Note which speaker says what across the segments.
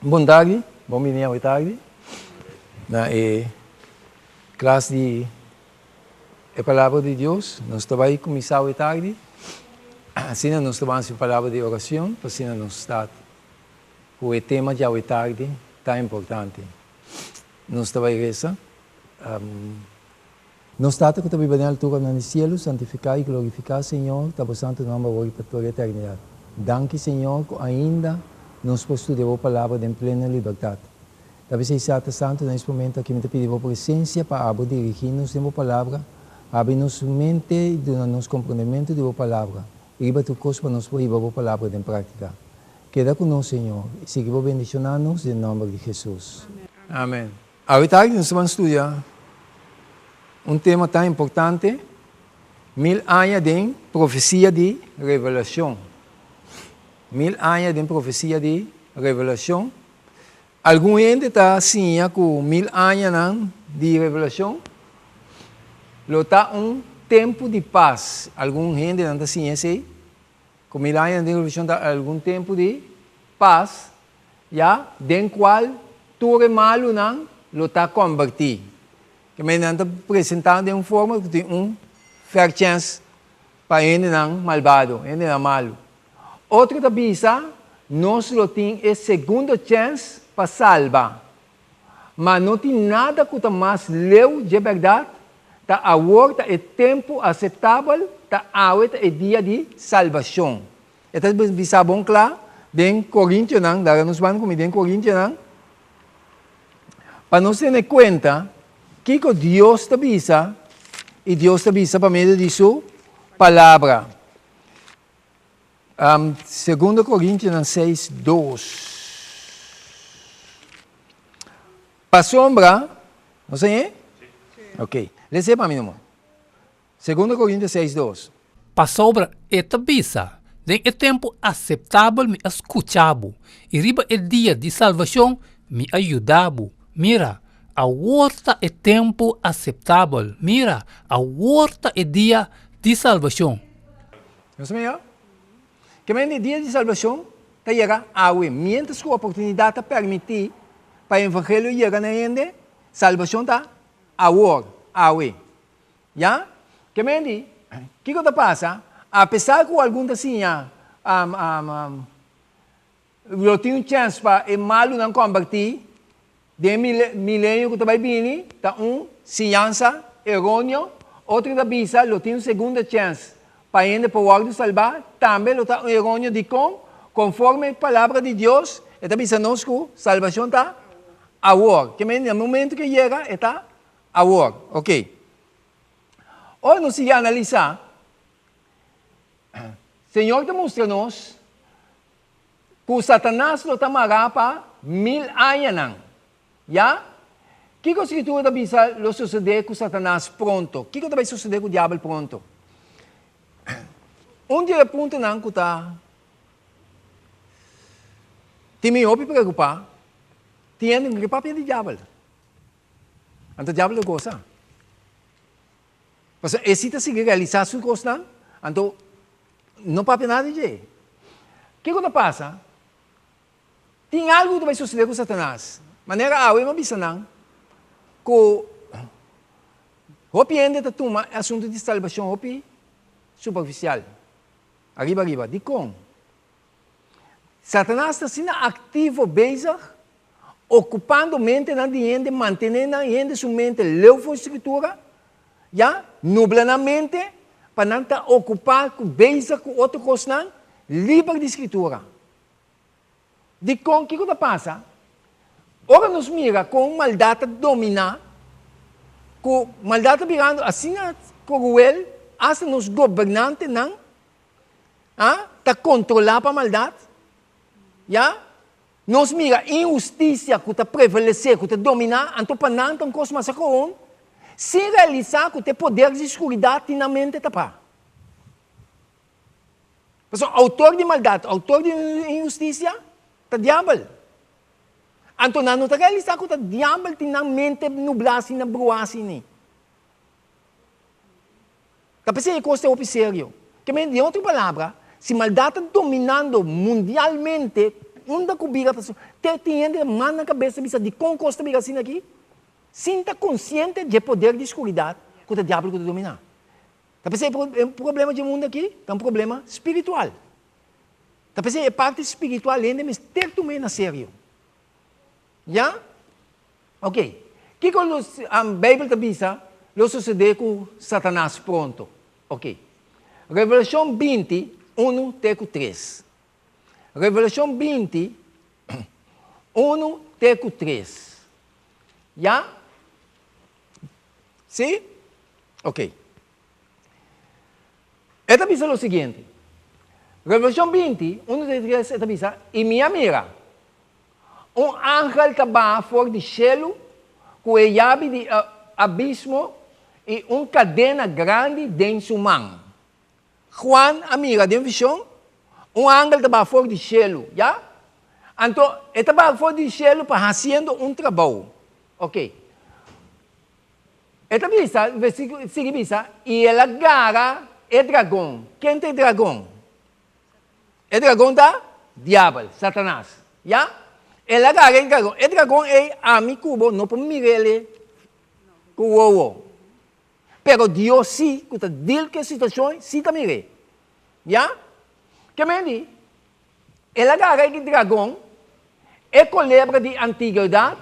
Speaker 1: Bon tardi, bon bini awe tardi na e klas di e Palabra di Dios. Nos ta bai kuminsá awe tardi, asina nos ta bai hasi un palabra di orashon pa asina nos start ku e tema di awe tardi tan importante. Nos ta bai resa. Nos Tata ku ta biba den alturanan di sielu, santifiká i glorifiká, Señor, ta bo santu nòmber awor i pa tur eternidat. Danki, Señor, ku ainda nos por studia bo Palabra den pleno libertat. Ta p'esei, Tata Santu, na es momento aki mi ta pidi bo presensia pa abo dirigí nos den bo Palabra, habri nos mente i duna nos komprondementu di bo Palabra, i riba tur kos pa nos por hiba bo Palabra den práktika. Keda ku nos, Señor, i sigui bo bendishoná nos den nòmber di Hesus. Amen. Awe tardi nos ta ban studia un tema tan importante, Mil aña den profesia di Revelashon. Mil aña den profesia di Revelashon. Algun hende ta siña ku mil añanan di Revelashon lo ta un tempu di pas. Algun hendenan ta siña esei, ku mil añanan den Revelashon ta algun tempu di pas. Ya, den cual tur e malunan lo ta comberti. Ke manera nan ta presenta den un forma cu tin un fair chance pa hendenan malbado, hendenan malu. Otro ta bisa, nos lo tin e segundo chance pa salba. Ma no tin nada cu ta mas leu dje berdad, ta awor ta e tempu aceptabel, ta awe ta e dia di salbacion. E ta bisa bon kla den Korintionan, laga nos ban ku mi den Korintionan, pa nos tene kuenta kiko Dios ta bisa i Dios ta bisa pa medio di su palabra. Segundo Korintionan 6, 2. Pasobra, nos a ñe? Ok, lese pa mi nomás. Segundo Korinto seis dos.
Speaker 2: Pasobra e ta bisa, Den e tempu aseptabel mi a skucha bo, i riba e dia di salbashon mi a yuda bo. Mira, awor ta e tempu aseptabel, mira, awor ta e dia di salbashon.
Speaker 1: Nos mira ke men e dia di salbashon ta yega awe. Miéntras ku oportunidat ta permití pa e evangelio yega na hende, salbashon ta awor, awe. Ya? Ke men di, kiko ta pasa? Apesar ku algun ta siña lo tin un chèns pa e malunan kombertí den e milenio ku ta bai bini, ta un siñansa eróneo. Otro ta bisa lo tin un segundo chèns pa hende por wòrdu salbá, tambe lo ta un eróneo. Dikon? Konforme e Palabra di Dios, e ta bisa nos ku salbashon ta awor. Ke men di, na momentu ku e yega, e ta Awor, ok. Ora nos sigui analisá, Señor ta mustra nos ku Satanas lo ta mará pa mil añanan. Ya? Kiko Skritura ta bisa lo sosodé ku Satanas pronto? Kiko ta bai sosodé ku Diabel pronto? Un di e puntonan ku ta tin mi hopi preokupá, tin hende ku ke papia di Diabel. Anto diabel ta gosa. Pasobra e si ta sigui realisá su kosnan, anto no papia nada di dje. Kiko ta pasa? Tin algu ku ta bai sosodé ku Satanas. Manera awe mi a bisa nan ku hopi hende ta tuma e asuntu di salbashon hopi superfisial, ariba ariba. Dikon? Satanas ta asina aktivo bezig okupando mentenan di hende, mantené nan hende su mente leu for Skritura, ya, nubla nan mente pa nan ta okupá ku bezig ku otro kosnan liber di Skritura. Dikon? Kiko ta pasa? Ora nos mira kon maldat ta dominá, ku maldat ta birando asina kruel, asta nos gobernantenan, a, ta kontrolá pa maldat, ya. Nos mira inhustisia ku ta prevalesé, ku ta dominá, anto pa nan ta un kos masha koon, sin realisá ku ta e poder di skuridat tin nan mente tapá. Pasobra outor di maldat, outor di inhustisia, ta diabel. Anto nan no ta realisá ku ta diabel tin nan mente nublá asina, bruá asina. Ta p'esei e kos ta hopi serio. Ke men, den otro palabra, si maldat ta dominando mundialmente Unda ku bira paso te tin hende man na kabes ta bisa dikon kos ta bira asina aki? Sin ta konsiente dje poder di skuridat ku ta diabel ku ta dominá. Ta p'esei e problema dje mundu aki ta un problema spiritual. Ta p'esei e parti spiritual hende mester tum'é na serio. Ya? Ok. Kiko lo Beibel ta bisa lo sosodé ku Satanas pronto? Ok. Revelashon 20, unu te ku tres. Revelashon 20, unu te ku tres. Ya? Sí? Ok. E ta bisa lo siguiente. Revelashon 20, unu te tres, e ta bisa, I mi a mira Un angel ta baha for di shelu ku e yabi di e abismo i un kadena grandi den su man. Juan a mira den vishon, un angel ta baha for di shelu, ya? Anto, e ta baha for di shelu pa hasiendo un trabou. Ok. E ta bisa, versíkulo sigui bisa, i el a gara e dragon. Ken ta e dragon? E dragon ta Diabel, Satanas. Ya? El a gara e dragon. E dragon ei, ami ku bo no por mir'el ku wowo. Pero Dios sí, ku ta deal ku e situashon, sí ta mir'é. Ya? Ke men di? El a gara e dragon, e kolebra di antigwedat,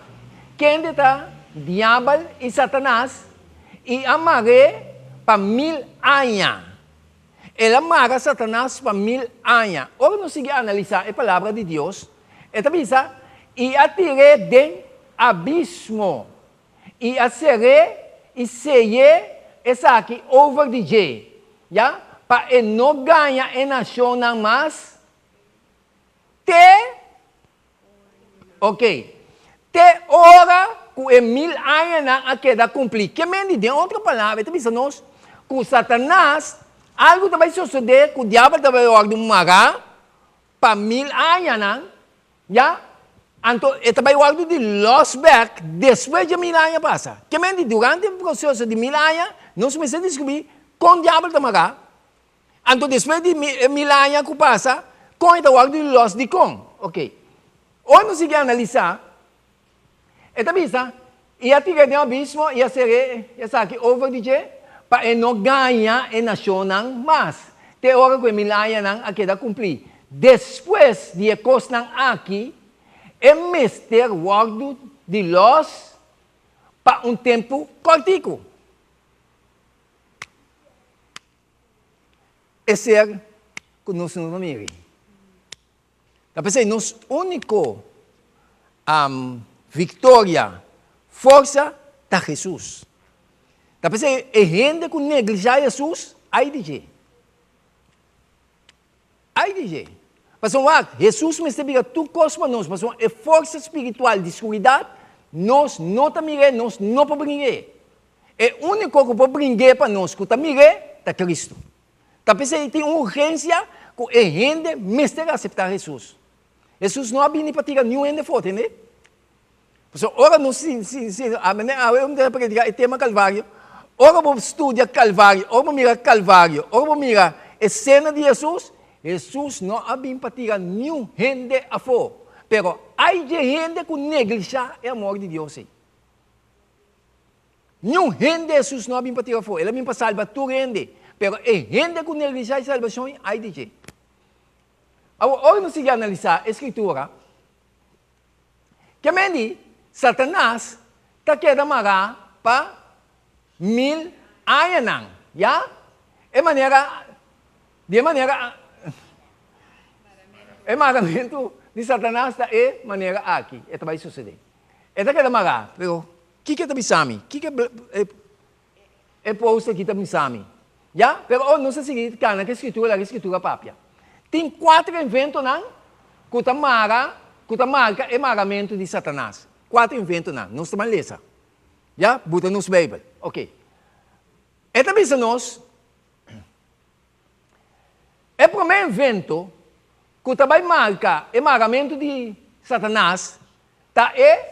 Speaker 1: kende ta Diabel i Satanas, i a mar'é pa mil aña. El a mara Satanas pa mil aña. Ora nos sigui analisá e Palabra di Dios, e ta bisa, I a tir'é den abismo, i a ser'é i sey'é esaki over di dje, ya, pa e no gaña e nashonnan mas te Ok. Te ora ku e mil añanan a keda kumplí. Ke men di? Den otro palabra, e ta bisa nos ku Satanas, algu ta bai sosodé ku diabel ta bai wòrdu mará pa mil añanan, ya? Anto e ta bai wòrdu di lòs bèk despues dje mil aña pasa. Ke men di? Durante e proseso di mil aña, nos mester diskubrí kon diabel ta mará. Anto despues di e mil aña ku pasa, kon e ta wòrdu di lòs? Dikon? Oke. Ora nos sigui analisá, e ta bisa, I a tir'é den abismo i a ser'é esaki over di dje, pa e no gaña e nashonnan mas, te ora ku e mil añanan a keda kumplí. Despues di e kosnan aki, e mester wòrdu di lòs pa un tempu kòrtiku. E ser ku nos no ta mira. Ta p'esei nos úniko viktoria, forsa, ta Hesus. Ta p'esei e hende ku neglishá Hesus, ai di dje. Ai di dje. Pasobra wak, Hesus mester bira tur kos pa nos, pasobra e forsa spiritual di skuridat, nos no ta mir'é, nos no por bring'é. E úniko ku por bring'é pa nos ku ta mir'é, ta Kristu. Ta p'esei tin un urgensia ku e hende mester aseptá Hesus. Hesus no a bini pa tira niun hende for, tende? Pasobra ora nos si si si awe un ta prediká e tema Kalvario, ora bo studia Kalvario, ora bo mira Kalvario, ora bo mira e sena di Hesus, Hesus no a bin pa tira niun hende afó. Pero ai dje hende ku neglishá e amor di Dios ei. Niun hende Hesus no a bin pa tira afó, el a bin pa salba tur hende. Pero e hende ku neglishá e salbashon ei, ai di dje. Awor, ora nos sigui analisá e Skritura, Ke men di, Satanas ta keda mará pa mil añanan, ya? E manera, di e manera, e maramentu di Satanas ta e manera aki, e ta bai sosodé. E ta keda mará, pero kiko e ta bisa mi? Kiko e, e post aki ta bisa mi? Ya? Pero ora nos a sigui kana ku e Skritura, laga e Skritura papia. Tin kuater inventonan ku ta mara, ku ta marka e maramentu di Satanas. Kuater inventonan. Nos ta ban lesa. Ya? Buta nos Beibel. Oke. E ta bisa nos, e promé invento ku ta bai marka e maramentu di Satanas ta e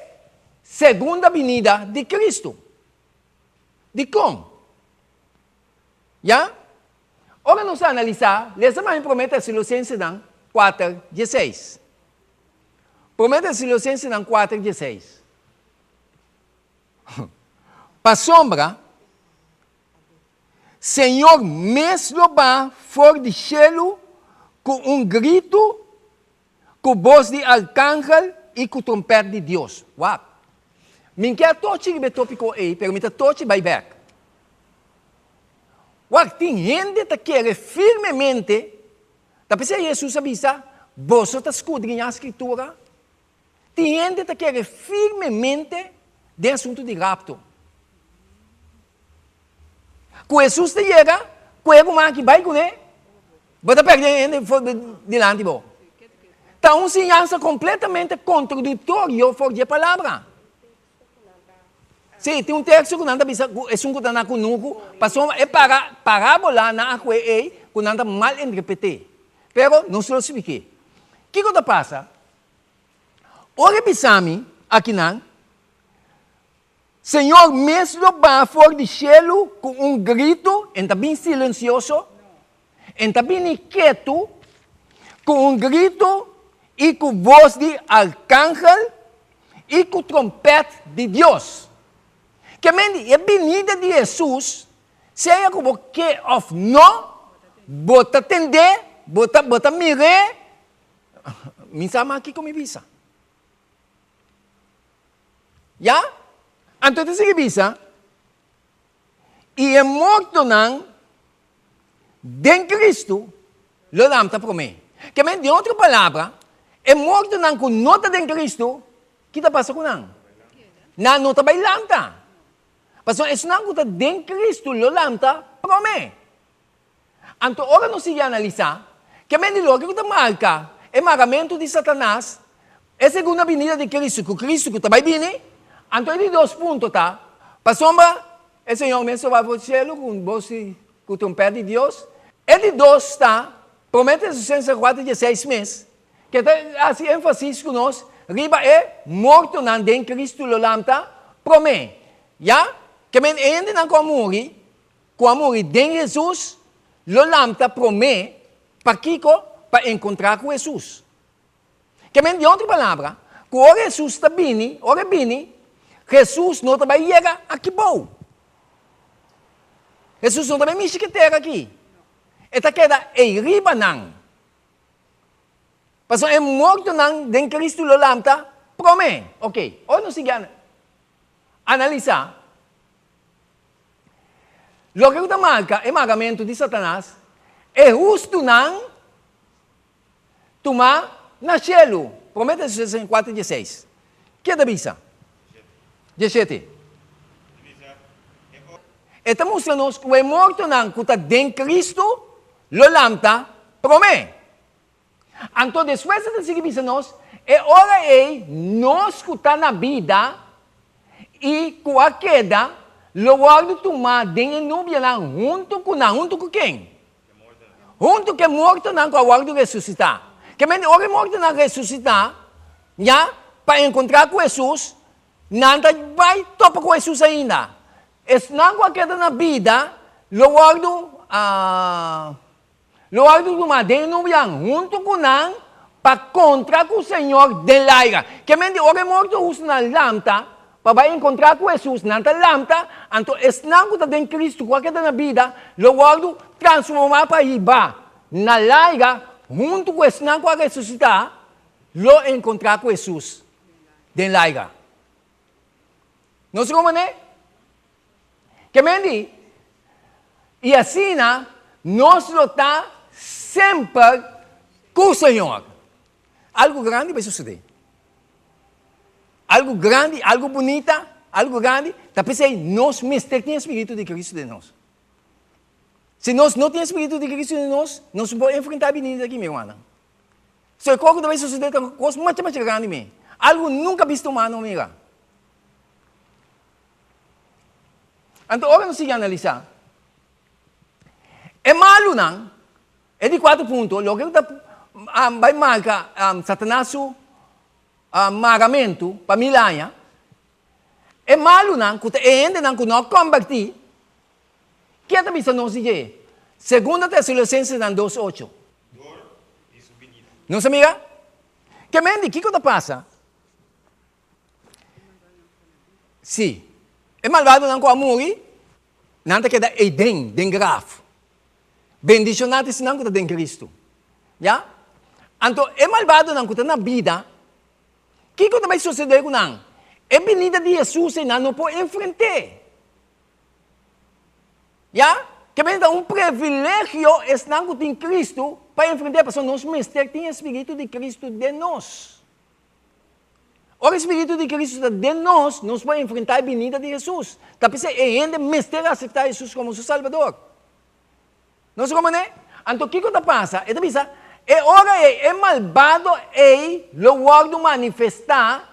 Speaker 1: segunda binida di Kristu. Dikon? Ya? Ora nos analisá, lesa mas mi promé Tesalonicensenan 4, 16. Promé Tesalonicensenan kuater dieseis. Pasobra Señor mes lo baha for di shelu ku un gritu, ku bos di arkangel i ku trompèt di Dios. Wak. Mi ke a tochi riba e tópiko ei, pero mi ta tochi bai bèk. Wak, tin hende ta kere firmemente, ta p'esei Hesus a bisa, Boso ta skudriñá Skritura? Tin hende ta kere firmemente den asuntu di rapto. Ku Hesus ta yega, ku e ruman aki bai kuné, bo ta pèrdè hende for dilanti bo. Ta un siñansa kompletamente kontradiktorio for di e palabra. Sí, tin un teksto ku nan ta bisa ku esun ku ta na kunuku, pasobra e para parábola nan a kue ei ku nan ta mal interpret'é. Pero nos lo splik'é. Kiko ta pasa? Ora e bisa mi akinan, Señor mes lo baha for di shelu ku un gritu, e ta bin silensioso, e ta bini ketu, ku un gritu i ku bos di arkangel i ku trompèt di Dios. Ke men di e binida di Hesus, sea ku bo ke òf no, bo ta tend'é, bo ta bo ta mir'é, Mi sa mas kiko mi bisa. Ya? Anto e ta sigui bisa, I e mortonan den Kristu lo lanta promé. Ke men, den otro palabra, e mortonan ku no ta den Kristu, ki ta pasa ku nan? Nan no ta bai lanta. Pasobra esnan ku ta den Kristu lo lanta promé. Anto ora nos sigui analisá, ke men di loke ku ta marka e maramentu di Satanas, e segunda binida di Kristu, ku Kristu ku ta bai bini, anto e di dos punto ta, pasobra e Señor mes lo bai for shelu ku un bos di ku trompèt di Dios. E di dos ta, Promé Tesalonicenses kuater dieseis mes, ke ta hasi énfasis ku nos riba e mortonan den Kristu lo lanta promé. Ya, ke men e hendenan ku a muri, Ku a muri den Hesus lo lanta promé, pakiko? Pa enkontrá ku Hesus. Ke men di otro palabra, ku ora Hesus ta bini, ora e bini, Hesus no ta bai yega aki bou. Hesus no ta bai mishi ku e tera aki. E ta keda ei riba nan. Pasobra e mortonan den Kristu lo lanta promé. Oke, ora nos sigui analisá. Loke ku ta marka e maramentu di Satanas, e hustunan tumá na shelu. Promé Tesalonicenses kuater dieseis. Ke ta bisa? Dieshete. E ta mustra nos ku e mortonan ku ta den Kristu lo lanta promé. Anto despues e ta sigui bisa nos, E ora ei nos ku ta na bida i ku a keda lo wòrdu tumá den e nubianan huntu ku nan. Huntu ku ken? Huntu ku e mortonan ku a wòrdu resusitá. Ke men di ora e mortonan resusitá, ya, pa enkontrá ku Hesus, nan ta bai topa ku Hesus ainda. Esnan ku a keda na bida lo wòrdu Lo wòrdu tumá den nubian huntu ku nan pa kontra ku Señor den laira. Ke men di ora e morto hustunan lanta pa bai enkontrá ku Hesus, nan ta lanta, anto esnan ku ta den Kristu ku a keda na bida lo wòrdu transformá pa hiba na laira huntu ku esnan ku a resusitá lo enkontrá ku Hesus den laira. Nos ruman'e? Ke men di, I asina nos lo ta semper ku Señor. Algu grandi bai sosodé. Algu grandi, algu bunita, algu grandi. Ta p'esei nos mester tin e spiritu di Cristo den nos. Si nos no tin e spiritu di Cristo den nos, nos no por enfrentá e binida aki, mi hermana. So e kos ku ta bai sosodé ta un kos macha macha grandi mi. Algu nunka bisto humano mira. Anto ora nos sigui analisá e malunan, e di kuater punto, loke ku ta bai marka Satanas su maramentu pa mil aña, e malunan ku ta e hendenan ku no a kombertí, ke ta bisa nos di dje? Segundo Tesalonicensenan dos ocho. Nos a mira? Ke men di kiko ta pasa? Sí, e malbadonan ku a muri, nan ta keda eiden, den graf. Bendishoná ta esnan ku ta den Kristu. Ya? Anto e malbadonan ku ta na bida, kiko ta bai sosodé ku nan? E binida di Hesus ei nan no por enfrent'é. Ya? Ke bini ta un privilegio esnan ku tin Kristu pa enfrent'é, pasobra nos mester tin e spiritu di Kristu den nos. Ora e spiritu di Kristu ta den nos, nos por enfrentá e binida di Hesus. Ta p'esei e hende mester aseptá Hesus komo su Salbador. Nos a komprendé? Anto kiko ta pasa? E ta bisa, E ora ei e malbado ei lo wòrdu manifestá,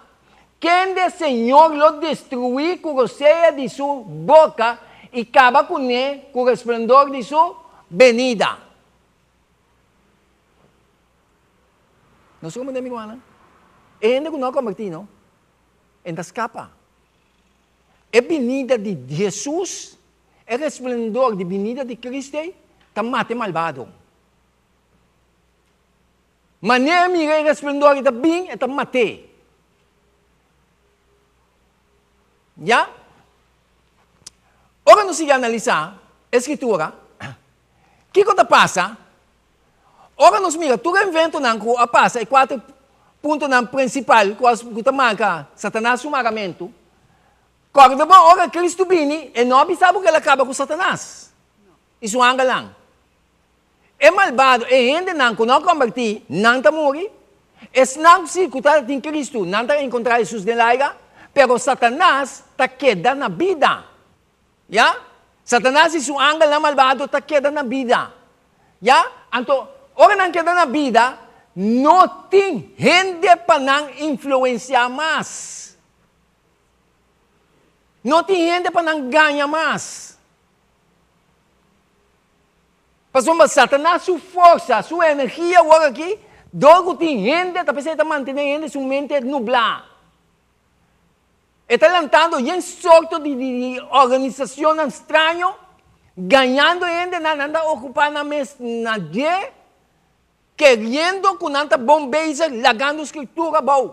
Speaker 1: kende Señor lo destruí ku rosea di su boka i kaba kuné ku resplendor di su benida. Nos a komprendé, mi rumannan? E hende ku no a kombertí, no, e ta skapa. E binida di Hesus, e resplendor di binida di Cristo ei, ta mata e malbado. Manera e mira e resplendor ei ta bin, e ta mat'é. Ya? Ora nos sigui analisá e Skritura, kiko ta pasa? Ora nos mira tur e eventonan ku a pasa, e kuater puntonan prinsipal ku ta marka Satanas su maramentu, kòrda bo ora Kristu bini, e no a bisa bo ku el a kaba ku Satanas i su angelnan. E malbado, e hendenan ku no a kombertí, nan ta muri. Esnan si ku ta tin Kristu, nan ta enkontrá Hesus den laira, pero Satanas ta keda na bida. Ya, Satanas i su angelnan malbado ta keda na bida. Ya, anto ora nan keda na bida, no tin hende pa nan influensiá mas. No tin hende pa nan gaña mas. Pasobra Satanas su forsa, su energia awor aki, dor ku tin hende ta p'esei ta mantené hende su mente nublá. E ta lantando yen sorto di di organisacionnan straño, gañando hendenan, nan ta ocupa nan mes na dje, keriendo cu nan ta bon bezig lagando Scritura abou.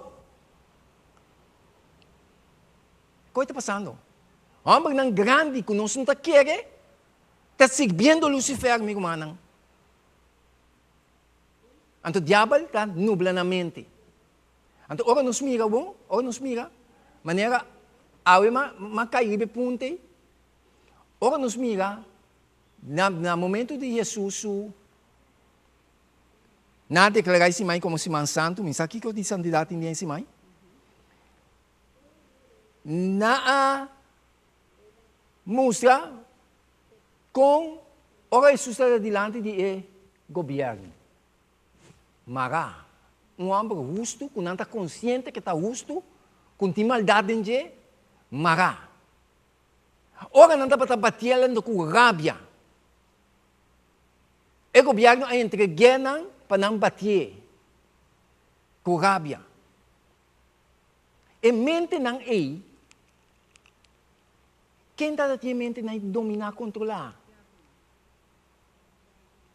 Speaker 1: Koe ta pasando? Hombernan grandi cu nos no ta kere ta sirbiendo Lucifer, mi rumannan. Anto diabel ta nubla nan mente. Anto ora nos mira bon, ora nos mira, manera awe m'a m'a kai riba e punto ei, ora nos mira na na momento di Hesus su nan a deklará e siman ei komo siman santu, mi sa kiko di santidat tin den e siman ei, nan a mustra kon ora Hesus tabata dilanti di e gobièrnu. Mara, un hòmber hustu ku nan ta konsiente ku e ta hustu, ku no tin maldat den dje, mara. Ora nan tabata batié el ku rabia, e gobièrnu a entreg'é nan pa nan batié ku rabia. E mentenan ei, ken tabata tin e mentenan ei dominá, kontrolá?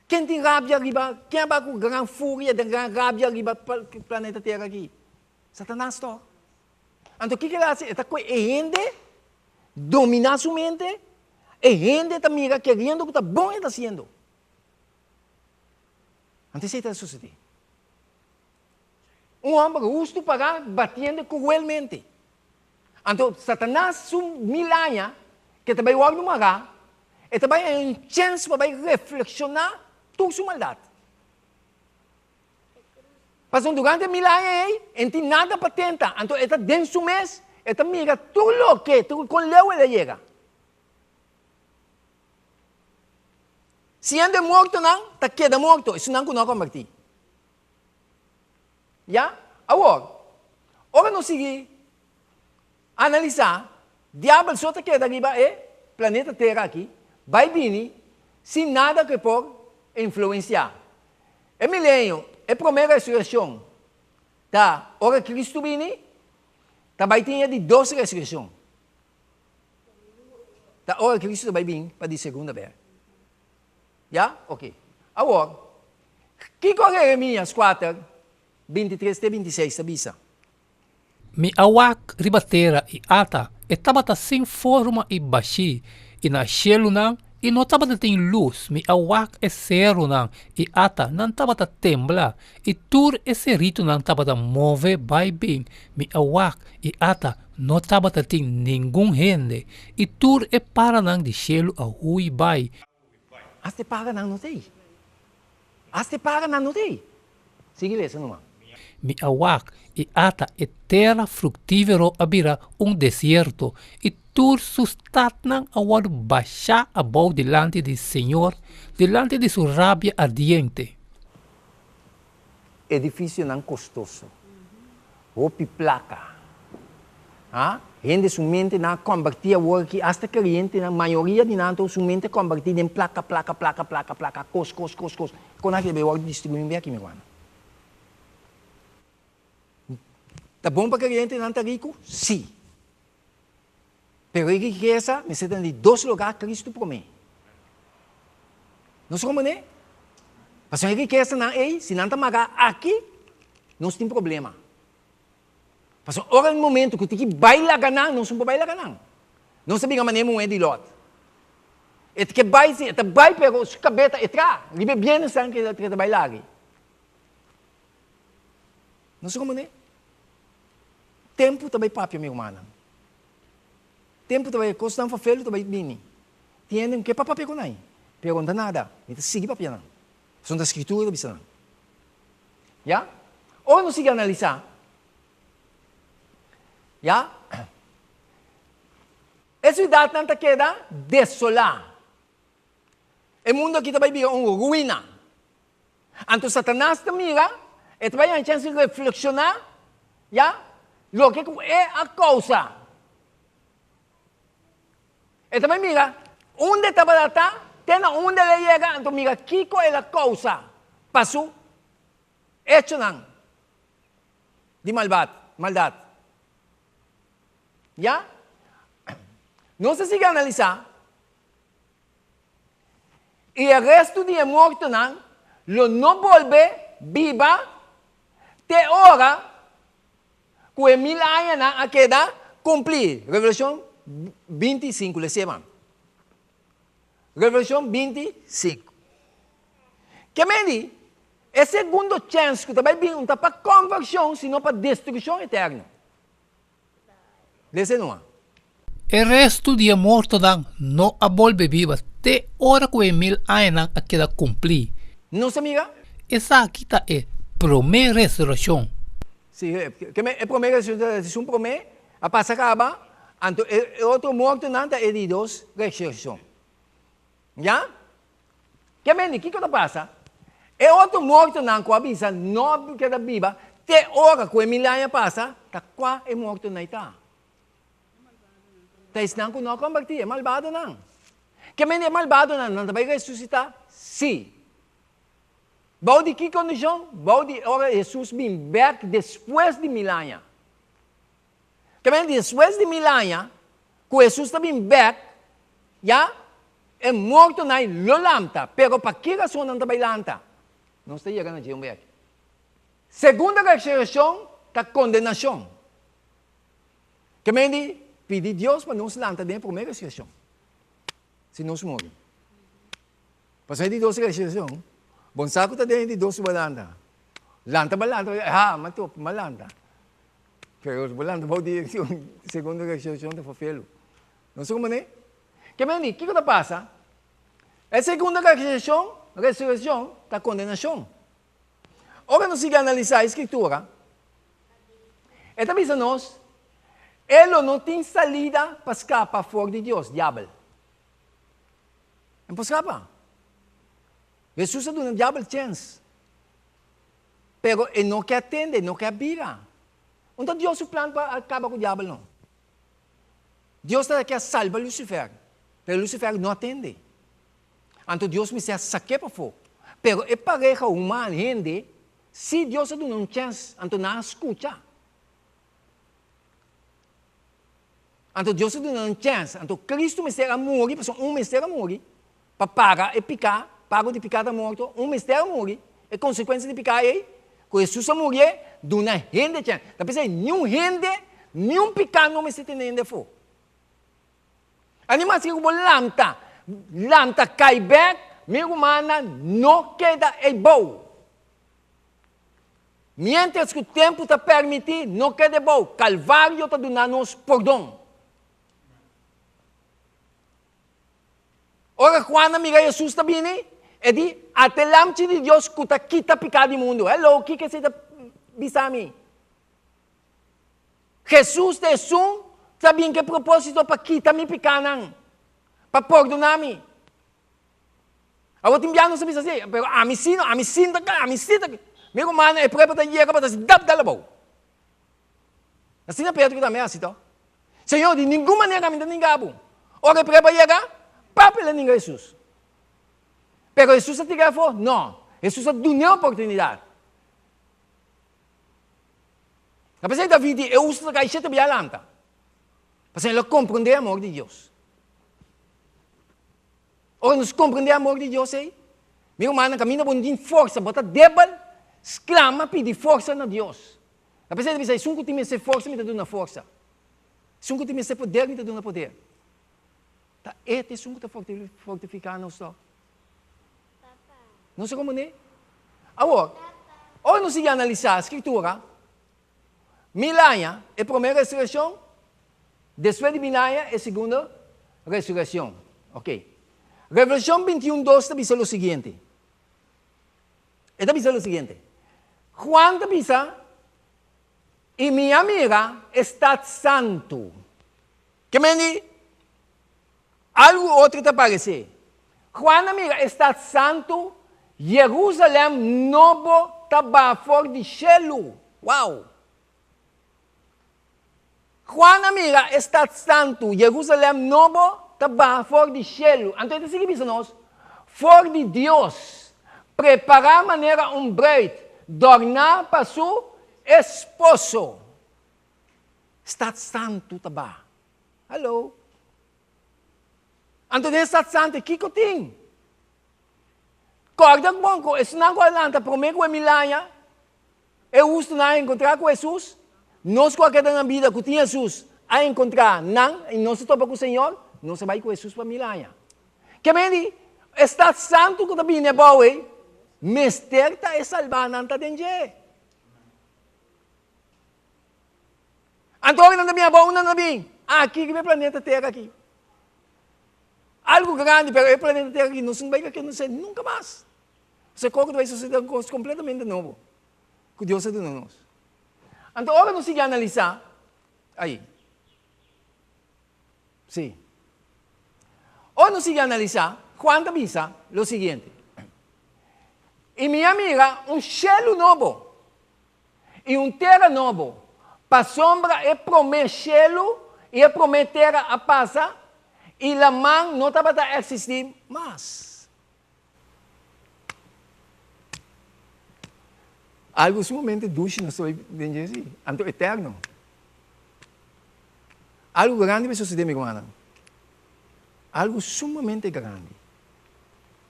Speaker 1: Ken tin rabia riba, ken a bai ku gran furia den gran rabia riba planeta Tera aki? Satanas to. Anto kiko el a hasi? E ta kohe e hende, dominá su mente, e hende ta mira keriendo ku ta bon e ta hasiendo. Anto esei ta susedé. Un hòmber hustu pará batiendo kruelmente. Anto Satanas su mil aña ke ta bai wòrdu mará, e ta bai haña un chèns pa bai reflekshoná tur su maldat. Pasobra durante e mil aña ei, e no tin nada pa tenta, anto e ta den su mes, e ta mira tur loke, tur kon leu el a yega. Siendo e mortonan ta keda morto, esunnan ku no a kombertí. Ya? Awor, ora nos sigui analisá, Diabel so ta keda riba e planeta Tera aki, bai bini, sin nada ku e por influensiá. E milenio, e promé resurekshon, ta ora Kristu bini, ta bai tin e di dos resurekshon. Ta ora Kristu ta bai bin pa di segunda bes. Ya? Oke. Awor, kiko Jeremias kuater? 23 te 26 ta bisa.
Speaker 2: Mi a wak riba tera i ata, e tabata sin forma i bashí, i na shelunan i no tabata tin lus, mi a wak e serunan i ata, nan tabata tembla, i tur e seritunan tabata move bai bin, mi a wak i ata, no tabata tin ningun hende, i tur e paranan di shelu a hui bai.
Speaker 1: Hasta e paranan no ta ei. Hasta e paranan no ta ei. Sigui lesa numa.
Speaker 2: Mi a wak, i ata e tera fruktífero a bira un desierto, i tur su statnan a wòrdu bashá abou dilanti di señor, dilanti di su rabia ardiente.
Speaker 1: Edifisionan kostoso, hopi plaka, ha? Hende su mentenan a kombertí awor aki, asta kreyente-nan, mayoria di nan su mente a kombertí den plaka, plaka, plaka, plaka, plaka, kos, kos, kos, kos. Kon aki ta bai wòrdu distribuí un bia aki, mi rumannan? Ta bon pa kreyentenan ta riku? Sí. Pero e rikesa mester ta na di dos lugá, Kristu promé. Nos komprendé? Pasobra e rikesanan ei, si nan ta mará aki, nos tin problema. Pasobra ora e momento ku tin ki bai laga nan, nos no por bai laga nan. Nos ta bira manera muhé di Lòt. E ta ke bai, si, e ta bai, pero su kabes ta e tra riba e bienesnan ku e ta bai laga. Nos komprendé? Tempu ta bai papia, mi rumannan. Tempu ta bai, kosnan fafelu ta bai bini. Tin hende ku ke pa papia ku nan, pero no ta nada, mi ta sigui papia nan. Pasobra ta Skritura ta bisa nan. Ya? Ora nos sigui analisá, ya, e siudatnan ta keda desolá. E mundu aki ta bai bira un ruina. Anto Satanas ta mira, e ta bai haña chèns di reflekshoná, ya, loke ku e a kousa. E ta bai mira unda e tabata ta, te na unda el a yega, anto mira kiko el a kousa pa su echonan di malbat, maldat. Ya? Nos ta sigui analisá. I e restu di e mortonan lo no bolbe biba te ora ku e mil añanan a keda kumplí. Revelashon 25, les'é man. Revelashon 25. Ke men di, e segundo chèns ku ta bai bin no ta pa konvershon sino pa destrukshon eterno. Lese numa.
Speaker 2: E restu di e mortonan no a bolbe biba te ora ku e mil añanan a keda kumplí.
Speaker 1: Nos a mira?
Speaker 2: Esaki ta e promé resurekshon.
Speaker 1: Sí, e promé resurekshon promé a pasa kaba, anto e otro mortonan ta e di dos resurekshon. Ya? Ke mende, kiko ta pasa? E otro mortonan ku a bisa no a keda biba te ora ku e mil aña pasa, ta kua e mortonan ei ta? Ta esnan ku no a kombertí, e malbadonan. Ke mende e malbadonan nan ta bai resusitá? Sí. Bou di ki kondishon? Bou di ora Hesus bin bèk despues di mil aña. Ke mende despues di mil aña ku Hesus ta bin bèk, ya, e mortonan lo lanta. Pero pa ki rason nan ta bai lanta? Nos ta yega na dje un bèk. Segunda resurekshon ta kondenashon. Ke mende pidi Dios pa nos lanta den e promé resurekshon, si nos muri. Pasobra e di dos resurekshon, bon sa ku ta den e di dos bo lanta. Lanta bo lanta, ha, m'a topa, m'a lanta. Pero bo lanta bou di segundo resurekshon ta fofelu. No sa como ne? Ke men di, kiko ta pasa? E segundo resurekshon, resurekshon ta kondenashon. Ora nos sigui analisá e Skritura, e ta bisa nos, e lo no tin salida pa skapa for di Dios, diabel. E por skapa. Hesus a duna diabel chèns. Pero e no ke a tende, e no ke a bira. Un ta Dios su plan pa kaba ku diabel no. Dios ta ke a salba Lucifer, pero Lucifer no a tende. Anto Dios mester a sak'é pafó. Pero e pareha human, hende, si Dios a duna un chèns, anto nan a skucha. Anto Dios a duna un chèns. Anto Kristu mester a muri, pasobra un mester a muri pa paga e piká, pago di piká ta morto, un mester a muri, e konsekuensia di piká ei. Ku Hesus a murié, duna hende chèns. Ta p'esei niun hende, niun piká no mester tene hende afó. Animá si ku bo lanta, lanta kai bèk, mi rumannan, no keda eibou. Miéntras ku tempu ta permití, no keda ebou. Kalvario ta duna nos pordon. Ora Juan a mira Hesus ta bini, e di, Ata e Lamchi di Dios ku ta kita piká di mundu. Hello, kiko esei ta bisa mi? Hesus ta esun ta bin ku e propósito pa kita mi pikánan, pa pordoná mi. Awor tin bia nos ta bisa así, pero ami sí no, ami sí no ta, ami sí ta. Mi rumannan, e prueba ta yega pa ta hasi dap dal abou. Asina Pedro tambe a hasi to. Señor, di ningun manera mi ta ninga bo. Ora e prueba yega, pap el a ninga Hesus. Pero Hesus a tira afó? No. Hesus a dun'é oportunidat. Ta p'esei David di, E hustu ta kai shete bia lanta. Pasobra el a komprondé e amor di Dios. Ora nos komprendé amor di Dios ei, mi rumannan, kaminda bo no tin forsa, bo ta debel, sklama pidi forsa na Dios. Ta p'esei ta bisa, esun ku tin mester forsa, mi ta duna forsa. Esun ku tin mester poder, mi ta duna poder. Ta e ta esun ku ta fortifiká nos tòg. Nos a komprendé? Awor, ora nos sigui analisá Skritura, Mil aña, e promé resurekshon, despues di mil aña, e segundo resurekshon. Ok. Revelashon bintiun dos ta bisa lo siguiente. E ta bisa lo siguiente. Juan ta bisa, I mi a mira e stat santu. Ke men di? Algu otro ta paresé. Juan a mira e stat santu, Jerusalèm nobo ta baha for di shelu. Wow! Juan a mira e stat santu, Jerusalèm nobo ta baha for di shelu. Anto e ta sigui bisa nos, For di Dios, prepará manera un bruid, dòrná pa su esposo. Stat santu ta baha. Hallo. Anto den stat santu kiko tin? Kòrda bon ku esnan ku a lanta promé ku e mil aña, e hustunan a enkontrá ku Hesus. Nos ku a keda na bida ku tin Hesus a enkontrá nan i nos a topa ku Señor, nos a bai ku Hesus pa mil aña. Ke men di, e stat santu ku ta bini abou ei, mester ta e salbánan ta den dje. Anto ora nan ta bin abou, unda nan ta bin? Aki riba e planeta Tera aki. Algu grandi, pero e planeta Tera aki nos no bai rekonosé nunka mas. Pasobra koko ta bai sosodé un kos kompletamente nobo ku Dios a duna nos. Anto ora nos sigui analisá, ai, sí. Ora nos sigui analisá, Juan ta bisa lo siguiente, I mi a mira un shelu nobo i un tera nobo, pasobra e promé shelu i e promé tera a pasa, i laman no tabata eksistí mas. Algu sumamente dushi nos ta bai den dje si, anto eterno. Algu grandi bai sosodé, mi rumannan. Algu sumamente grandi.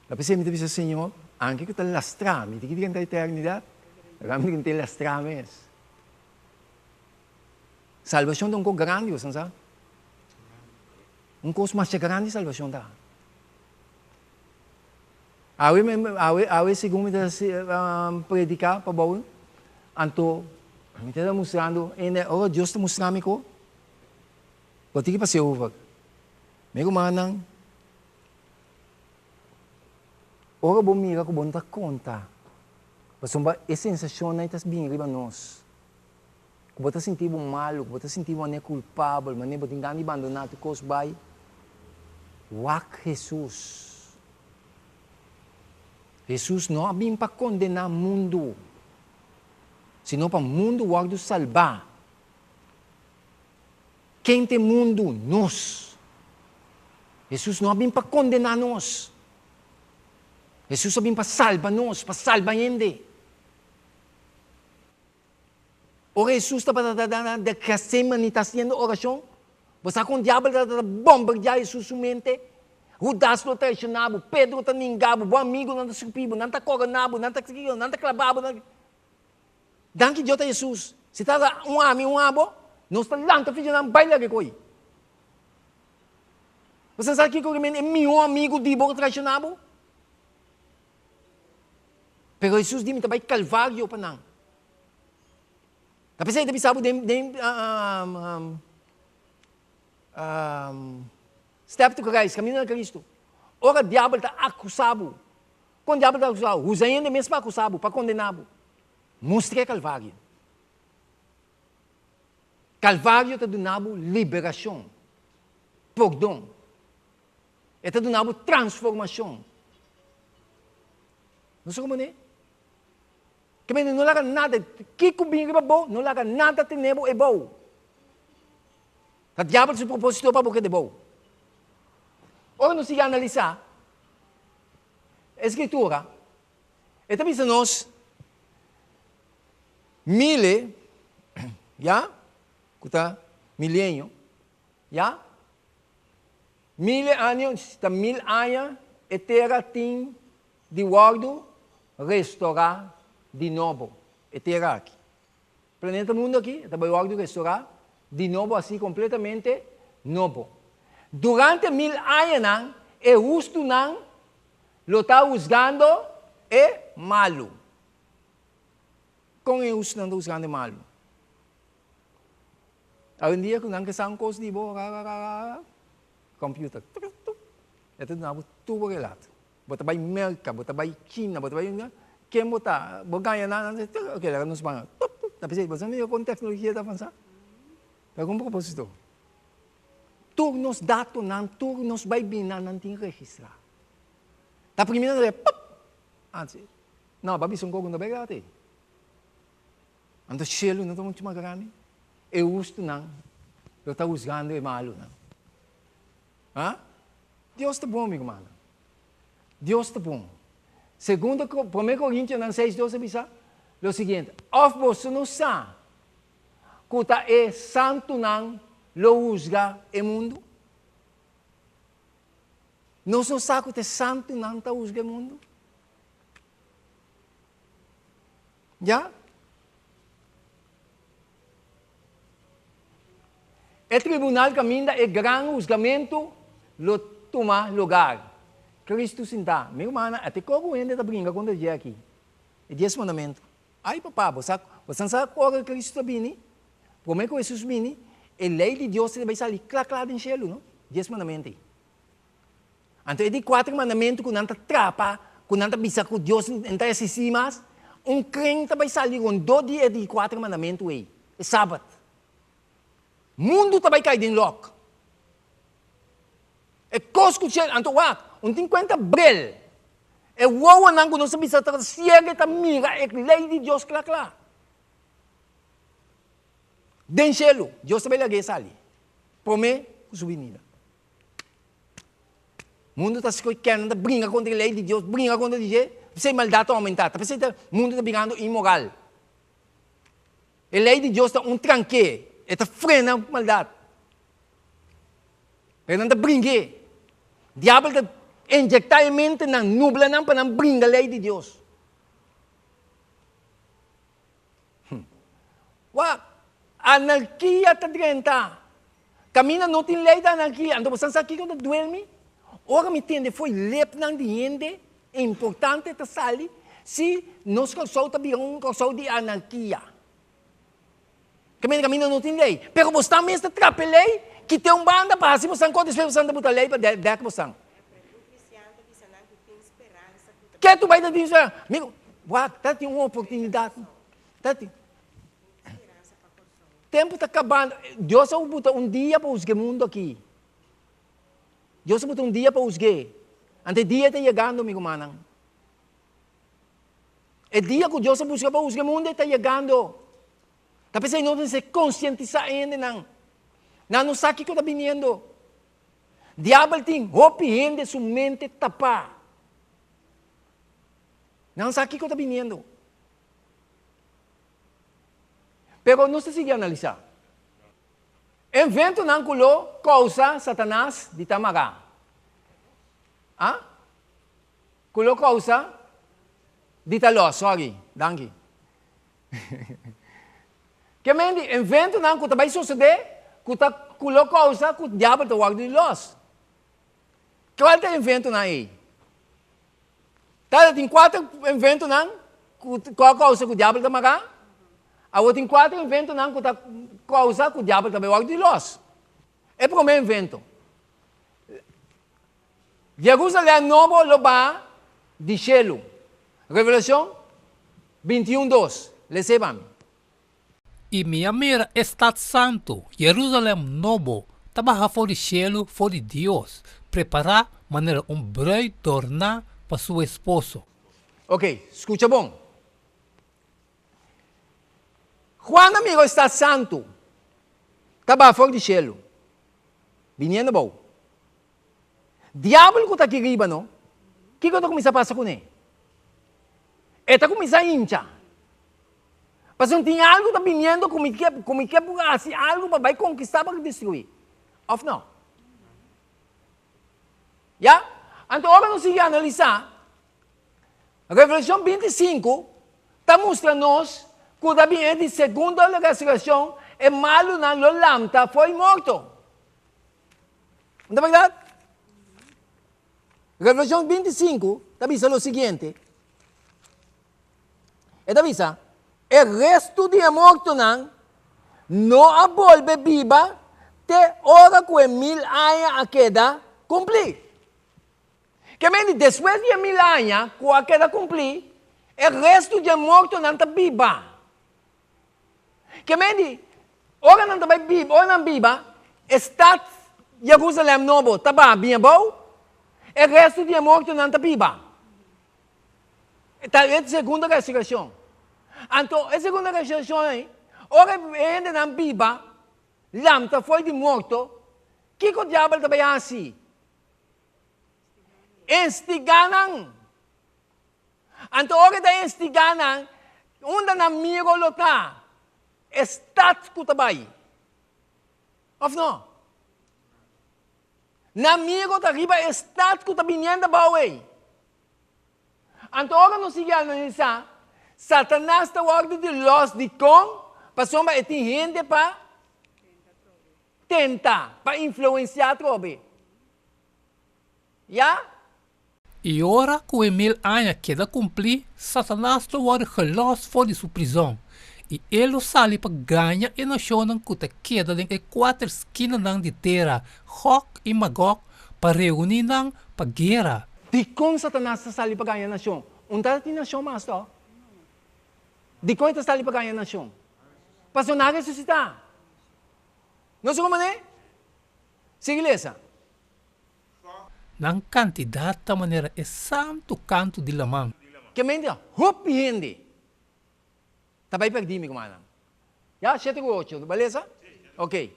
Speaker 1: Ta p'esei mi ta bisa, Señor, anke ku ta lastrá mi, di ki ta eternidat? Realmente ku mi ta lastrá mes. Salbashon ta un kos grandi, boso sa? Un kos masha grandi salbashon ta. Awe, awe, awe segun mi ta prediká pa bou, anto mi ta mustrando, ora Dios ta mustra mi ku, bo tin ki pas'é over. Mi rumannan, Ora bo mira ku bo no ta konta, pasobra e sensashonnan ei ta bini riba nos, ku bo ta sinti bo malu, ku bo ta sinti bo manera kulpabel, manera bo tin gana di bandoná tur kos bai, wak Hesus. Hesus no a bin pa kondená mundu, sino pa mundu wòrdu salbá. Ken ta e mundu? Nos. Hesus no a bin pa kondená nos. Hesus a bin pa salba nos, pa salba hende. Ora Hesus tabata na Getsemaní ta hasiendo orashon, bo sa kon diabel tabata bombardiá Hesus su mente? Hudas lo traishoná bo, Pedro ta ninga bo, bo amigunan ta sufrí bo, nan ta koroná bo, nan ta kiko, nan ta klabá bo. Danki Dios ta Hesus. Si ta un ami un abo, nos ta lanta fichanan bai laga e koi. Bo sa kiko e mihó amigu di bo traishoná bo? Pero Hesus di mi ta bai Kalvario pa nan. Ta p'esei ta bisa bo den den Step to Christ, Camino na Cristo. Ora diabel ta akusá bo, kon diabel ta akusá bo? Usa hende mes pa akusá bo, pa kondená bo. Mustra e Kalvario. Kalvario ta duna bo liberashon, pordon. E ta duna bo transformashon. No sa komo ne? Ke mende no laga nada, kiko bin riba bo, no laga nada tene bo ebou. Ta diabel su proposito pa bo keda ebou. Ora nos sigui analisá e skritura, e ta bisa nos mile, ya, ku ta milenio, ya, Mile aña, ta mil aña e tera tin di wòrdu restorá di nobo, e tera aki. Planeta mundu aki ta bai wòrdu restorá di nobo así kompletamente nobo. Durante mil añanan e hustunan lo ta husgando e malu. Kon e hustunan ta husgando e malu? Awendia ku nan ke sa un kos di bo, ra ra ra ra, computer tuk tuk, e ta duna bo tur bo relato. Bo ta bai Merka, bo ta bai China, bo ta bai ken bo ta, bo gaña nan, nan ta ok laga nos ban, tuk tuk, ta p'esei bo sa mira kon teknologia ta avansa? Pa algun proposito. Tur nos datonan, tur nos bai bini nan tin registrá. Ta primera nan ta pop, ansi, no, bo a bisa un kos ku no ta bèrdat ei. Anto shelu no ta muchu mas grandi? E hustunan lo ta husgando e malunan. Ha? Dios ta bon, mi rumannan. Dios ta bon. Segundo, Promé Korintionan 6, 2 a bisa lo siguiente, Òf boso no sa ku ta e santunan lo husga e mundu? Nos no sa ku ta e santunan ta husga e mundu? Ya. E tribunal kaminda e gran husgamentu lo tuma lugar. Kristu sintá. Mi rumannan, a te koku hende ta bringa kontra dje aki? E dies mandamentu. Ai papá, bo sa, bo san sa ora Kristu ta bini? Promé ku Hesus bini, e lei di Dios ta bai sali kla kla den shelu, no? Dies mandamentu ei. Anto e di kuater mandamentu ku nan ta trapa, ku nan ta bisa ku Dios no ta eksistí mas, un kren ta bai sali rondó di e di kuater mandamentu ei, e Sabat. Mundu ta bai kai den lòk. E kos ku shel, anto wak, un tin kuenta brel. E wowonan ku nos ta bisa ta siega ta mira e lei di Dios kla kla. Den shelu, Dios ta bai lag'é sali, promé ku su binida. Mundu ta skohe kende ta bringa kontra e lei di Dios, bringa kontra di dje, p'esei maldat ta oumentá, ta p'esei ta mundu ta birando inmoral. E lei di Dios ta un tranké, e ta frena maldat. Pero nan ta bring'é. Diabel ta injektá e mentenan, nubla nan pa nan bringa lei di Dios. Wak, anarkia ta drenta. Kaminda no tin lei ta anarkia. Anto bo sa kiko ta duel mi? Ora mi tende fo'i lepnan di hende importante ta sali si nos Kòrsou ta bira un Kòrsou di anarkia. Kaminda kaminda no tin lei. Pero bo stan mes ta trapa e lei, kit'é un banda pa hasi bo stan kos, despues bo stan ta buta lei pa dèk bo stan. Ke tu bai ta tin speransa? Amigo, wak, ta tin un oportunidat. Ta tin. Tempu ta kabando. Dios a buta un dia pa husga e mundu aki. Dios a buta un dia pa husg'é. Anto e dia ta yegando, mi rumannan. E dia ku Dios a buska pa husga e mundu ta yegando. Ta p'esei nos mester konsientisá e hendenan. Nan no sa kiko ta biniendo. Diabel tin hopi hende su mente tapá. Nan sa kiko ta biniendo. Pero nos ta sigui analisá. Inventonan ku lo kousa Satanas di ta mará. A? Ku lo kousa di ta lòs, sorry, danki. Ke men di eventonan ku ta bai sosodé ku ta ku lo kousa ku diabel ta wòrdu di lòs. Kual ta e eventonan ei? Tabata tin kuater eventonan ku a kousa ku diabel ta mará. Awor tin kuater eventonan ku ta kousa ku diabel ta bai wòrdu di lòs. E promé evento, Jerusalèm Nobo lo baha di shelu. Revelashon 21, dos. Les'é pa mi.
Speaker 2: I mi a mira e stat santu, Jerusalèm Nobo, ta baha for di shelu for di Dios, prepará manera un brùit dòrná pa su esposo.
Speaker 1: Oké, skucha bon. Juan a mira e stat santu ta baha for di shelu, biniendo abou. Diabel ku ta aki riba no, kiko ta kuminsá pasa kuné? E ta kuminsá hincha. Pasobra tin algu ta biniendo ku mi ke, ku mi ke hasi algu pa bai konkistá, pa destruí. Òf no? Ya? Anto ora nos sigui analisá, Revelashon 25 ta mustra nos ku ta bin e di segundo resurekshon, e malunan lo lamta fo'i morto. No ta bèrdat? Revelashon 25 ta bisa lo siguiente. E ta bisa, E restu di e mortonan no a bolbe biba te ora ku e mil aña a keda kumplí. Ke menti despues di e mil aña ku a keda kumplí, e restu di e mortonan ta biba. Ke menti ora nan ta bai biba, ora nan biba, e stat Jerusalèm nobo ta baha bin abou, e restu di e mortonan ta biba. Ta e segundo resurreccion. Anto e segundo resurreccion ei, ora e hendenan biba, lamta fo'i di morto, kiko diabel ta bai hasi? Instigá nan. Anto ora e ta instigá nan, unda nan miro lo ta? E stat ku ta bai. Òf no? Nan miro ta riba e stat ku ta biniendo abou ei. Anto ora nos sigui analisá, Satanas ta wòrdu di lòs dikon? Pasobra e tin hende pa tenta, pa influensiá atrobe. Ya?
Speaker 2: I ora ku e mil aña keda kumplí, Satanas lo wòrdu gelòs for di su prizòn, i e lo sali pa gaña e nashonnan ku ta keda den e kuater skinanan di tera, Gòg i Magòg, pa reuní nan pa guera.
Speaker 1: Dikon Satanas ta sali pa gaña nashon? Un ta tin nashon mas to? Dikon e ta sali pa gaña nashon? Pasobra nan a resusitá. No sa kon manera? Sigui lesa.
Speaker 2: Nan kantidat ta manera e santu kantu di laman.
Speaker 1: Ke mente hopi hende Ta bai perdí mi rumannan. Ya, shete ku ocho. Bo lesa? Ok.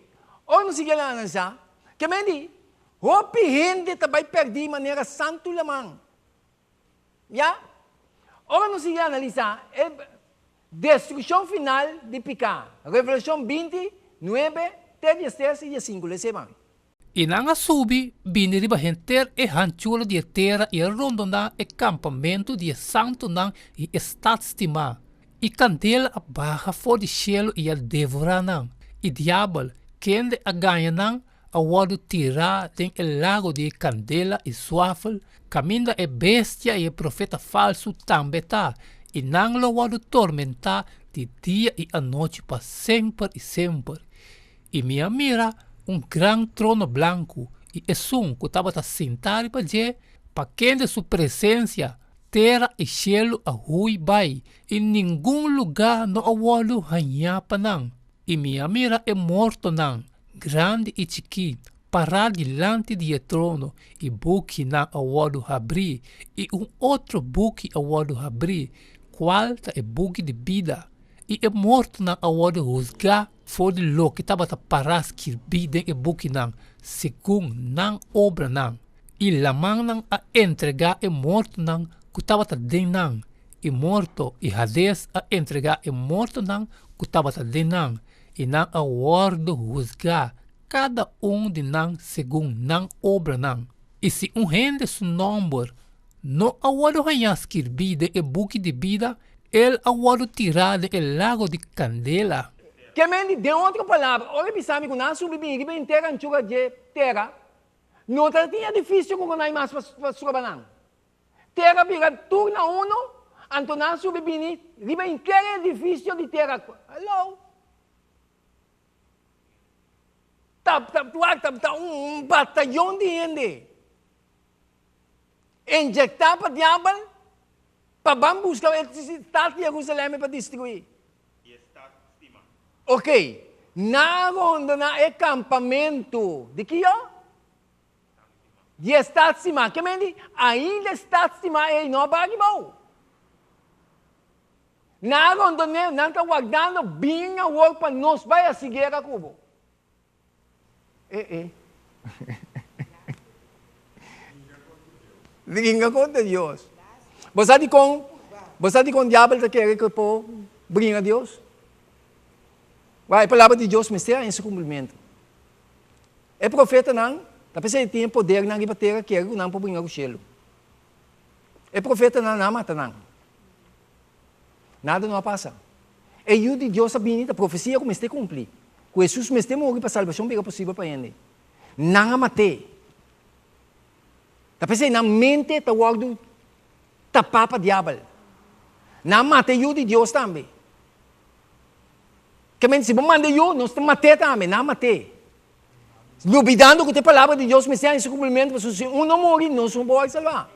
Speaker 1: Ora nos sigui analisá, ke men di, hopi hende ta bai perdí manera santu laman. Ya? Ora nos sigui analisá e destrukshon final di piká, Revelashon 20, nuebe te diestres i diesinku, lesa e pa mi.
Speaker 2: I nan a subi bini riba henter e hanchura di e tera i a rondoná e kampamentu di e santunan i e stat stimá. I kandela a baha for di shelu i a devorá nan. I diabel, kende a gaña nan, a wòrdu tirá den e lago di e kandela i suafel, kaminda e bestia i e profeta falsu tambe ta, i nan lo wòrdu tormentá di dia i anochi pa semper i semper. I mi a mira un gran trono blanku i esun ku tabata sintá riba dje, pa kende su presensia tera i shelu a hui bai i ningun lugá no a wòrdu hañá pa nan. I mi a mira e mortonan, grandi i chikí, pará dilanti di e trono, i bukinan a wòrdu habrí, i un otro buki a wòrdu habrí, kual ta e buki di bida. I e mortonan a wòrdu husgá for di loke tabata pará skirbí den e bukinan, segun nan obranan. I lamannan a entregá e mortonan ku tabata den nan, i morto i Hades a entregá e mortonan ku tabata den nan, i nan a wòrdu husgá, kada un di nan segun nan obranan. I si un hende su nòmber no a wòrdu hañá skirbí den e buki di bida, El a wòrdu tirá den e lago di kandela.
Speaker 1: Ke men di, den otro palabra, ora e bisa mi ku nan a subi bin riba henter anchura dje tera, no ta tin edifisio ku konai mas pa stroba nan. Tera bira tur na uno, anto nan a subi bini riba henter e edifisio di tera. Hello! Ta, ta, ta, ta un batayon di hende. Injektá pa diabel pa ban buska e stat di Jerusalem pa destruí.
Speaker 3: I e stat stimá.
Speaker 1: Ok, nan a rondoná e kampamentu di kio? Di e stat stimá. Ke men di? Ainda e stat stimá ei no a baki bou. Nan a rondon'é, nan ta wardando bin awor pa nos bai hasi guera ku bo. Eh eh. Bringa kontra Dios. Bo sa dikon, bo sa dikon diabel ta kere ku e por bringa Dios? Wak, e palabra di Dios mester haña su kumplimentu. E profetanan ta pensa e tin e podernan riba tera kere ku nan por bringa ku shelu. E profetanan nan a mata nan. Nada no a pasa. E Yu di Dios a bini ta profesia ku mester kumpli, ku Hesus mester muri pa salbashon bira posibel pa hende. Nan a mat'é. Ta p'esei nan mente ta wòrdu tapá pa diabel. Nan a mata e Yu di Dios tambe. Ke mente si bo manda e Yu, nos ta mat'é tambe. Nan a mat'é. Lubidando ku ta e palabra di Dios mester haña su kumplimentu, pasobra si un no muri, nos no por wòrdu salbá.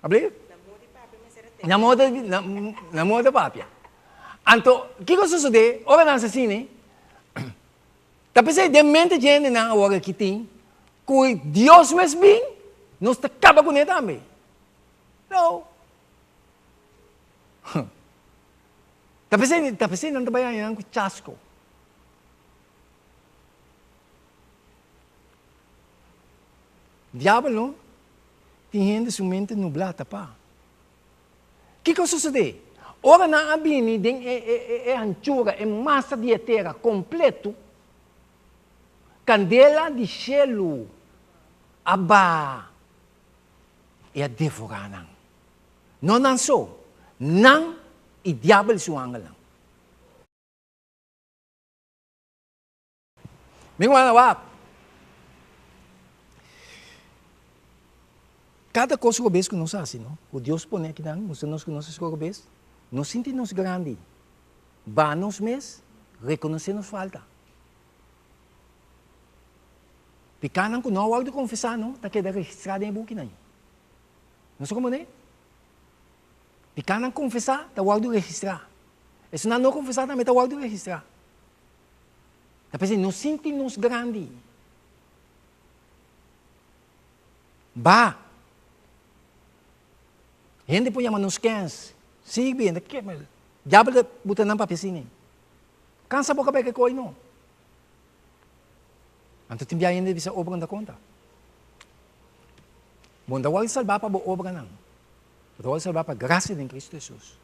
Speaker 1: Abli? Na moda na moda papia. Anto, kiko sosodé ora nan asesine? Ta p'esei den mente dje hendenan awor aki tin ku Dios mes bin, nos ta kaba kuné tambe. No. Ta p'esei, ta p'esei nan ta bai haña nan ku chasko. Diabel no tin hende su mente nublá, tapá. Kiko a sosodé? Ora nan a bini den e, e, e, e hanchura, e masa di e tera kompletu, kandela di shelu a baha i a devorá nan. No nan so, nan i diabel su angelnan. Mi rumannan wak. Kada kos robes ku nos hasi, no, ku Dios pone akinan, mustra nos ku nos a scoge robes, no sinti nos grandi. Ba nos mes, rekonosé nos falta. Pikanan ku no a wòrdu konfesá, no, ta keda registrá den e bukinan. Nos a komprendé? Pikanan konfesá ta wòrdu registrá. Esunnan no konfesá tambe ta wòrdu registrá. Ta p'esei no sinti nos grandi. Ba! Hende por yama nos kens. Sirbi, hende ke diabel ta buta nan papia asina. Kansa bo kabes ke koi no. Anto tin bia hende bisa obra no ta konta. Bo no ta wòrdu salbá pa bo obranan. Bo ta wòrdu salbá pa grasia den Kristu Hesus.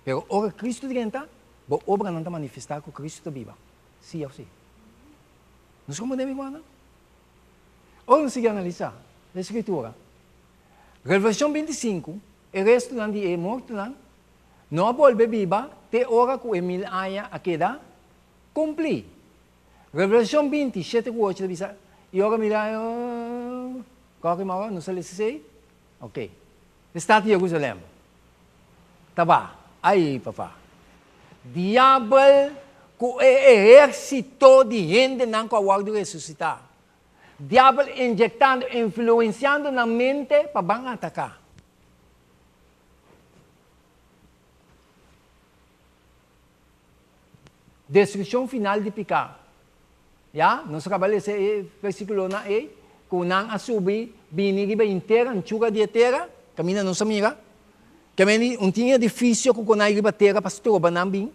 Speaker 1: Pero ora Cristo drenta, bo obranan ta manifestá ku Cristo ta biba. Sí òf sí? Nos komprendé mi rumannan? Ora nos sigui analisá e Skritura, Revelashon 25, e restunan di e mortonan no a bolbe biba te ora ku e mil aña a keda kumplí. Revelashon 20, shete ku ocho ta bisa, I ora mil aña, kòrda mi awor, nos a lesa esei? Oké. E stat di Jerusalem ta ba. Ai, papa. Diabel ku e ehérsito di hendenan ku a wòrdu resusitá. Diabel injektando, influensiando nan mente pa ban ataká. Destrukshon final di piká. Ya, nos a kaba lesa e versíkulonan ei, ku nan a subi bini riba henter anchura di e tera, kaminda nos a mira. Ke men di un tin edifisio ku konai riba tera pa stroba nan bin.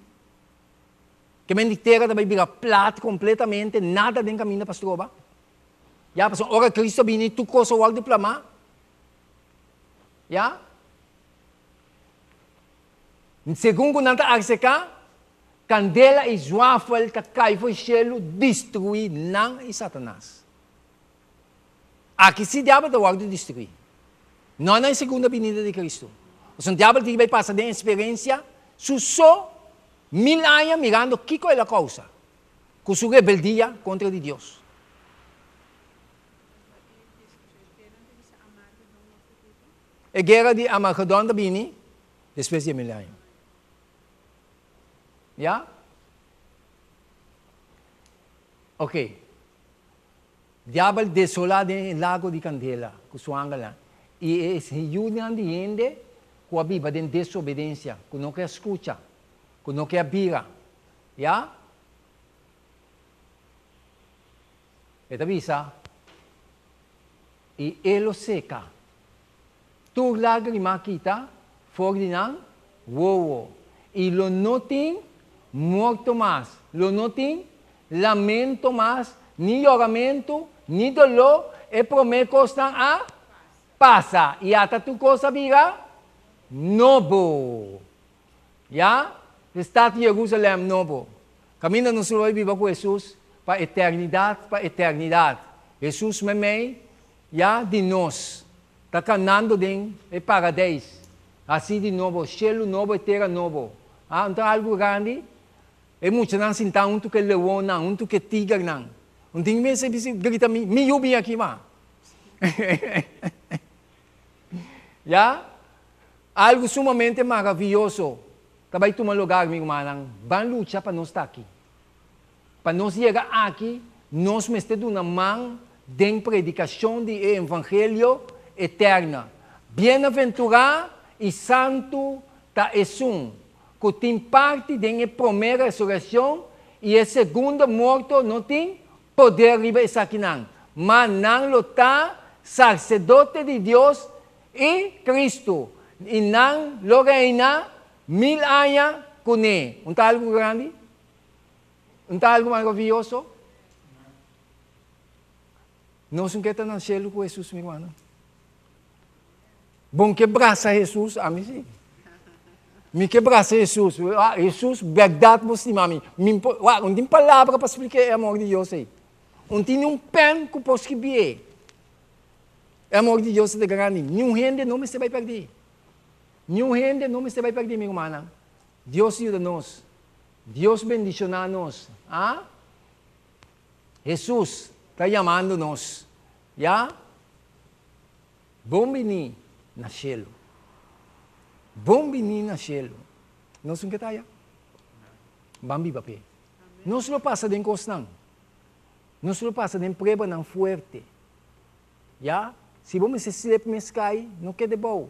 Speaker 1: Ke men di tera ta bai bira plat kompletamente, nada den kaminda pa stroba. Ya, pasobra ora Kristu a bini tur kos a wòrdu plamá. Ya. Segun ku nan ta arseká, kandela i zwafel ta kai for shelu destruí nan i Satanas. Aki sí diabel ta wòrdu destruí. No na e segunda binida di Kristu. Pasobra diabel tin ki bai pasa den eksperensia su so mil aña mirando kiko el a kousa ku su rebeldia kontra di Dios. E guera di Armagedon ta bini despues di e mil aña. Ya? Ok. Diabel desolá den e lago di kandela ku su angelnan i e yunan di hende ku a biba den desobedensia, ku no ke a skucha, ku no ke a bira. Ya? E ta bisa, I e lo seka tur lágrima kita for di nan wowo, i lo no tin morto mas, lo no tin lamento mas, ni yoramentu, ni doló, e promé kosnan a pasa, i ata tur kos a bira nobo. Ya, e stat di Jerusalèm nobo, kaminda nos lo bai biba ku Hesus pa eternidat pa eternidat. Hesus meimei ya di nos ta kanando den e Paradeis, hasí di nobo, shelu nobo i tera nobo. A, un ta algu grandi? E muchanan sintá huntu ku e leonnan, huntu ku e tigernan. Un tin mester bisa grita mi, Mi yu bin aki ma. Ya? Algu sumamente maravioso ta bai tuma lugar, mi rumannan. Ban lucha pa nos ta aki. Pa nos yega aki, nos mester duna man den predikashon di e evangelio eterna. Bienaventurá i santu ta esun ku tin parti den e promé resurekshon, i e segundo morto no tin poder riba esakinan, ma nan lo ta sarsedote di Dios i Kristu, i nan lo reina mil aña kuné. Un ta algu grandi? Un ta algu maravioso? Nos un ke ta na shelu ku Hesus, mi rumannan. Bon ke brasa Hesus? Ami si. Mi ke brasa Hesus. Ah, Hesus, bèrdat bo stima mi. Mi por, wak, un tin palabra pa splika e amor di Dios ei. Un tin ni un pèn ku por skibié. E amor di Dios ta grandi. Niun hende no mester bai pèrdí. Niun hende no mester bai pèrdí, mi rumannan. Dios yuda nos. Dios bendishoná nos. Ah? Hesus ta yamando nos. Ya? Bon biní na shelu. Bon biní na shelu. Nos un ke ta aya? Ban biba p'e. Nos lo pasa den kosnan. Nos lo pasa den pruebanan fuerte. Ya, si bo mester slip mes kai, no keda bou.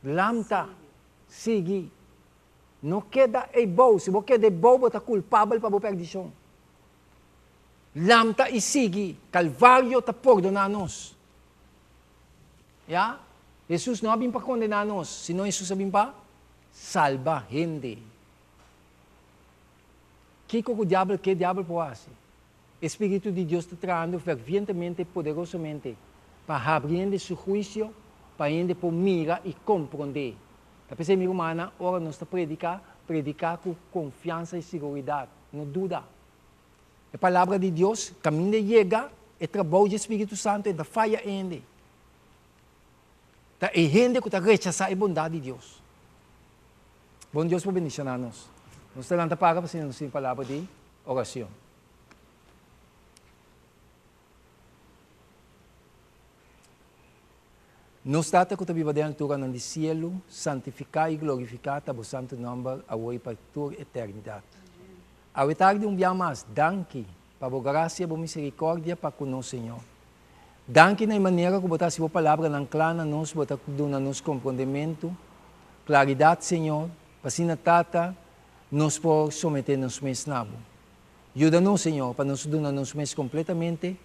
Speaker 1: Lanta, sigui. No keda ei bou. Si bo keda ei bou, bo ta kulpabel pa bo perdishon. Lanta i sigui. Kalvario ta pordoná nos. Ya, Hesus no a bin pa kondená nos, sino Hesus a bin pa salba hende. Kiko ku diabel ke, diabel por hasi. E Spiritu di Dios ta trahando fervientemente i poderosamente pa habri hende su huisio pa hende por mira i komprondé. Ta p'esei, mi rumannan, ora nos ta prediká, prediká ku konfiansa i siguridat, no duda. E Palabra di Dios kaminda e yega, e trabou dje Spiritu Santu e ta faya e hende. Ta e hende ku ta rechasá e bondat di Dios. Bon Dios por bendishoná nos. Nos ta lanta para pa asina nos tin palabra di oracion. Nos Tata cu ta biba den alturanan di cielo, santificá y glorificá ta bo santo nomber awo y pa tur eternidad. Awe tardi un bia mas, danki pa bo gracia y bo misericordia pa cu nos, Señor. Danki na e manera cu bo ta haci bo palabranan cla na nos, bo ta duna nos comprondemento, claridad, Señor, pa asina, Tata, nos por someté nos mes na bo. Yuda nos, Señor, pa nos duna nos mes completamente,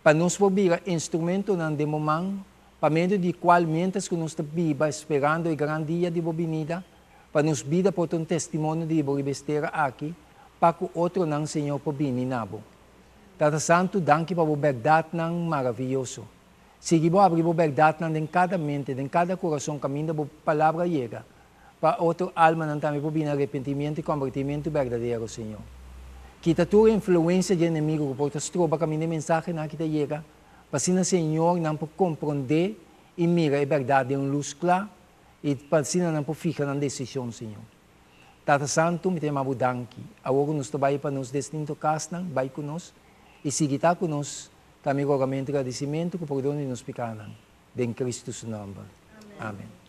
Speaker 1: pa nos por bira instrumentonan den bo man, pa medio di cual mientras cu nos ta biba esperando e gran dia di bo binida, pa nos bida por ta un testimonio di bo riba es tera aki, pa cu otronan, Señor, por bini na bo. Tata Santu, danki pa bo berdadnan maraviyoso. Sigui bo abri bo berdadnan den cada mente, den cada curason caminda bo palabra yega, Pa otro almanan tambe por bini arepentimiento i kombertimiento berdadero, Señor. Kita tur e influensia di enemigo ku por ta stroba kaminda e mensahenan aki ta yega, pa asina, Señor, nan por komprondé i mira e bèrdat den un lus kla I pa asina nan por fiha nan desishon, Señor. Tata Santu, mi ta yama Bo danki. Awor ku nos ta bai pa nos distinto kasnan, bai ku nos i sigui ta ku nos, ta mi rogamentu i gradisimentu ku pordon di nos pikanan. Den Kristu su nòmber. Amen.